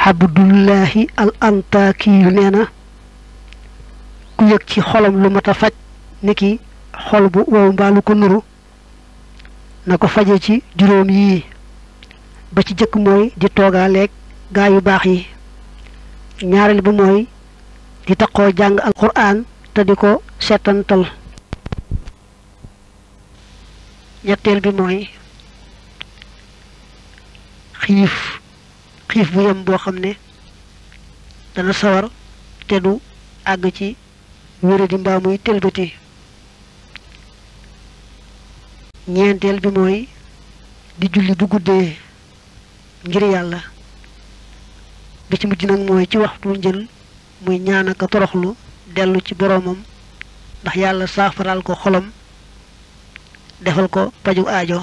Abdullahi al Antaki yu nee na ku yëg ci xolam lu mat a faj niki xol bu wow mbaalu ko nuru na ko faje ci juróom yii ba ci jëkk mooy di toogaaleeg gaa yu baax yi ñaareel bi mooy di taqoo jàng alquran te di ko seetantal ñetteel bi mooy xiif bu yem boo xam ne dana sawar te du àgg ci wéradi mbaa muy tëlbati ñeenteel bi mooy di julli bu guddee ngir yàlla bi ci mujj nag mooy ci waxtu njël muy ñaan ak toroxlu dellu ci boroomam ndax yàlla saafaral ko xolam defal ko paju aajo